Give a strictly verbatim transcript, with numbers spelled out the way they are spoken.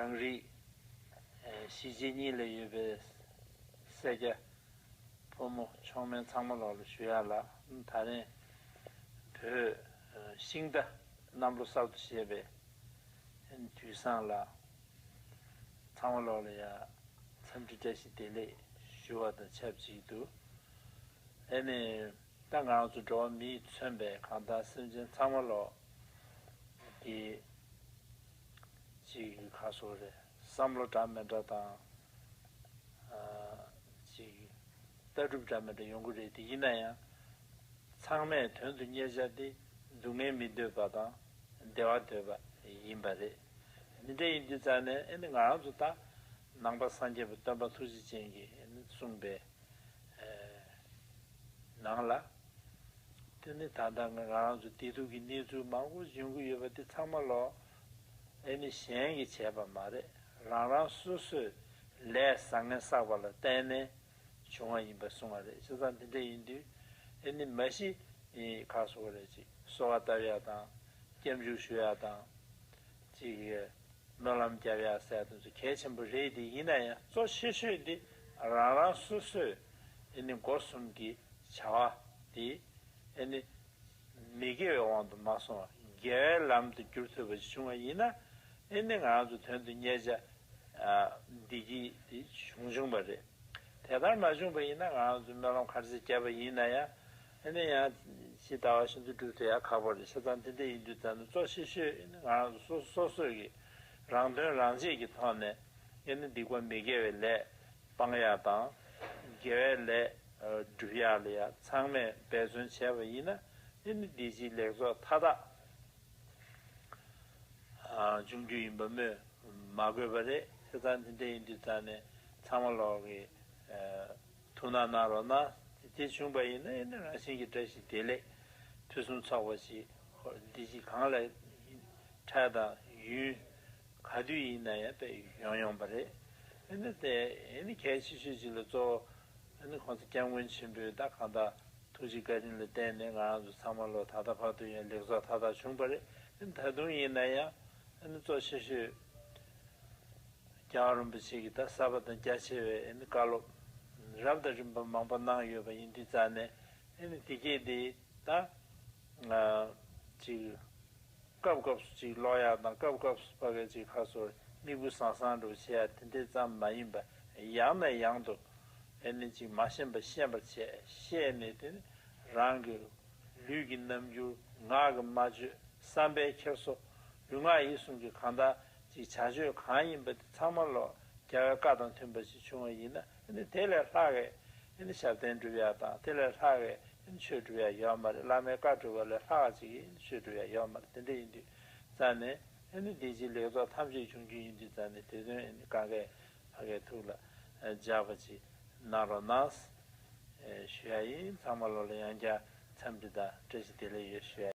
རང་རིགས་གཞིས་བྱེས་གཉིས་ལ་ཡོད་པའི་སེར་སྐྱ་ཕོ་མོ་མཆོག་དམན་ཚང་མ་ལོག་ལ་ཞུ་ཡག་ལ། ད་རིང་བོད་ཤིང་རྟ་གནམ་ལོ་གསར་དུ་བཞད་པའི་དུས་བཟང་ལ། ཚང་མ་ལོག་ལ་ཡ་འཚམས་འདྲི་བཀྲ་ཤིས་བདེ་ལེགས་ཞུ་བ་དང་ཆབས་ཅིག་ཏུ། ཨེ་ནི། ད་ང་རང་ཚོ་འགྲོ་བ་མིས་མཚོན་པའི་གང་ལྟར་སེམས་ཅན་ཚང་མ་ལོག་གི་ཅིག་ག་སོགས་རེད། བསམ་བློ་འདྲ་མི་འདྲ་དང་། ཨ། ཅིག་ལྟ་གྲུབ་འདྲ་མི་འདྲ་ཡོང་གི་རེད། དེ་ཡིན་ན་ཡང་ཚང་མས་དོན་དུ་གཉེར་བྱ་དེ་སྡུག་བསྔལ་མི་འདོད་པ་དང་བདེ་བ་འདོད་པ་ཡིན་པ་རེད། འདི་འདྲ་ཡིན་དུས་ཙང་ནས་ཨེ་ནི་ང་རང་ཚོ་ད་ནང་པ་སངས་རྒྱས་པ་སྟོན་པ་ཐུགས་རྗེ་ཅན་གྱིས་ཨེ་ནི་གསུངས་པའི་ནང་ལ། དེ་ནི་ད་ལྟ་ང་རང་ཚོ་བདེ་སྡུག་གི་གནས་ཚུལ་མང་པོ་འབྱུང་གི་ཡོད་པ་དེ་ཚང་མ་ལོག་ཨེ་ནི་གཞན་གྱིས་བྱས་པ་མ་རེད། རང་རང་སོ་སོས་ལས་བཟང་ངན་བསགས་པ་ལ་བརྟེན་ནས་བྱུང་བ་ཡིན་པ་གསུངས་པ་རེད། བྱས་ཙང་དེ་འདྲ་ཡིན་དུས་ཨེ་ནི་མ་གཞི་ཁ་སོགས་རེད། ཅིག་གསོལ་བ་བཏབ་ཡག་དང་སྐྱབས་འཇུག་ཞུ་ཡག་དང་། ཅིག་སྨོན་ལམ་རྒྱབ་ཡག་ཟེར་དེ་ཚོ་གལ་ཆེན་པོ་རེད། དེ་ཡིན་ན་ཡང་གཙོ་ཆེ་ཤོས་དེ་རང་རང་སོ་སོས་ཨེ་ནི་སྒོ་གསུམ་གྱི་བྱ་བ་དེ་ཨེ་ནི་མི་དགེ་བའི་དབང་དུ་མ་སོང་བ་དགེ་བའི་ལམ་དུ་བསྒྱུར་ཐུབ་པ་ཞིག་བྱུང་བ་ཡིན་ན། ཨེ་ནི་ང་རང་ཚོ་དོན་དུ་གཉེར་བྱ་བདེ་སྐྱིད་དེ་བྱུང་བྱུང་བ་རེད། དེ་ལྟར་མ་བྱུང་བ་ཡིན་ན་ང་རང་ཚོས་སྨོན་ལམ་ག་ཚོད་བརྒྱབ་པ་ཡིན་ན་ཡང་། ཨ་ནི་ཡང་ཇི་ལྟ་བ་བཞིན་དུ་འགྲུབ་ཐུབ་ཡག་ཁག་པོ་རེད། བྱས་ཙང་དེ་འདྲ་ཡིན་དུས་ཙང་ནས་གཙོ་ཆེ་ཤོས་ཨ་ནི་ང་རང་ཚོ་སོ་སོ་སོ་སོ་གི་རང་དོན་རང་གཅེས་ཀྱི་ཐོག་ནས་ཨ་ནི་སྡིག་པ་མི་དགེ་བའི་ལས་སྤང་ཡག་དང་། དགེ་བའི་ལས་སྒྲུབ་ཡག་ལ་ཡ་ཚང་མས་འབད་བརྩོན་བྱས་པ་ཡིན་ན་ཨ་ནི་བདེ་སྐྱིད་ལེགས་ཚོགས་མཐའ་དག་འབྱུང་རྒྱུ་ཡིན་པ་སྨོས་མ་དགོས་པ་རེད། བྱས་ཙང་དེ་འདྲ་ཡིན་དུས་ཙང་ནས་ཚང་མ་ལོག་གིས་ཐུགས་སྣང་གནང་རོགས་གནང་། དེ་བྱུང་བ་ཡིན་ན་ཨེ་ནི་རང་བཞིན་གྱིས་བཀྲ་ཤིས་བདེ་ལེགས་ཕུན་སུམ་ཚོགས་པ་ཞིག་འདི་ཞིག་གང་ལ་འཕྲལ་དང་ཡུན་ག་དུས་ཡིན་ན་ཡང་དཔེ་ཡོང་ཡོང་པ་རེད། ཨེ་ནི་དེ་ཨེ་ནི་གལ་ཆེ་ཤོས་ཅིག་ལ་གཙོ་བོ་ཨེ་ནི་གོང་ས་སྐྱབས་མགོན་ཆེན་པོས་ད་གང་ལྟར་ཐུགས་རྗེ་བཀའ་དྲིན་ལ་བརྟེན་ནས་ང་རང་ཚོ་ཚང་མ་ལོག་ད་ལྟ་བར་དུ་ཡང་ལེགས་ཚོགས་མཐའ་དག་བྱུང་བ་རེད། ཨེ་ནི་ད་དུང་ཡིན་ན་ཡང་ཨེ་ནི་གཙོ་ཆེ་ཤོས་རྒྱལ་བ་རིན་པོ་ཆེ་གིས་ད་གསར་པ་དང་རྒྱ་ཆེ་བའི་ཨེ་ནི་བཀའ་སློབ་རབ་དང་རིམ་པ་མང་པོ་གནང་ཡོད་པ་ཡིན་དུས་ཙང་ནས་ཨེ་ནི་དེ་གས་དེ་ད་ཅིག་སྐབས་སྐབས་སུ་ཅིག་ཀློག་ཡག་དང་སྐབས་སྐབས་སུ་ཕ་གི་ཅིག་ཁ་སོར་མིག་དཔེ་བཟང་བཟང་འདྲ་བོ་བྱེད་ཡག་དེ་འདྲས་ཙམ་མ་ཡིན་པ་ཡང་ནས་ཡང་དུ་ཨེ་ནི་ཅིག་མ་ཤེས་པ་ཤེས་པར་བྱས། ཤེས་ནས་དེ་ནི་རང་གི་ལུས་ཀྱི་རྣམ་འགྱུར། ངག་གི་སྨྲ་བརྗོད། བསམ་པའི་འཁྱེར་སོ། ལུས་ངག་ཡིད་གསུམ་གྱི་གང་ལྟར་ཅིག་བྱ་སྤྱོད་གང་ཡིན་པ་དེ་ཚང་མ་ལོག་རྒྱལ་བའི་བཀའ་དང་མཐུན་པ་ཞིག་བྱུང་བ་ཡིན་ན་ཨ་ནི་དེ་ལས་ལྷག་གི་ཨ་ནི་ཞབས་བརྟན་སྒྲུབ་ཡག་དང་དེ་ལས་ལྷག་གི་ཨ་ནི་ཆོས་སྒྲུབ་ཡག་ཡོད་མ་རེད། བླ་མའི་བཀའ་སྒྲུབ་པ་ལས་ལྷག་ཅིག་ཨ་ནི་ཆོས་སྒྲུབ་ཡག་ཡོད་མ་རེད། དེ་འདྲ་ཡིན་དུས་ཙང་ནས་ཨ་ནི་བདེ་སྐྱིད་ལེགས་ཚོགས་ཐམས་ཅད་འབྱུང་རྒྱུ་ཡིན་དུས་ཙང་ནས་དེ་དོན་ཨ་ནི་གང་གས་ཕ་གའི་ཐུགས་ལ་འཇགས་པ་ཅིག་གནང་རོགས་གནང་ཞུ་ཡ་ཡིན། ཚང་མ་ལོག་ལ་ཡང་བསྐྱར་འཚམས་འདྲི་དང་བཀྲ་ཤིས་བདེ་ལེགས་ཡོད་ཞུ་ཡ།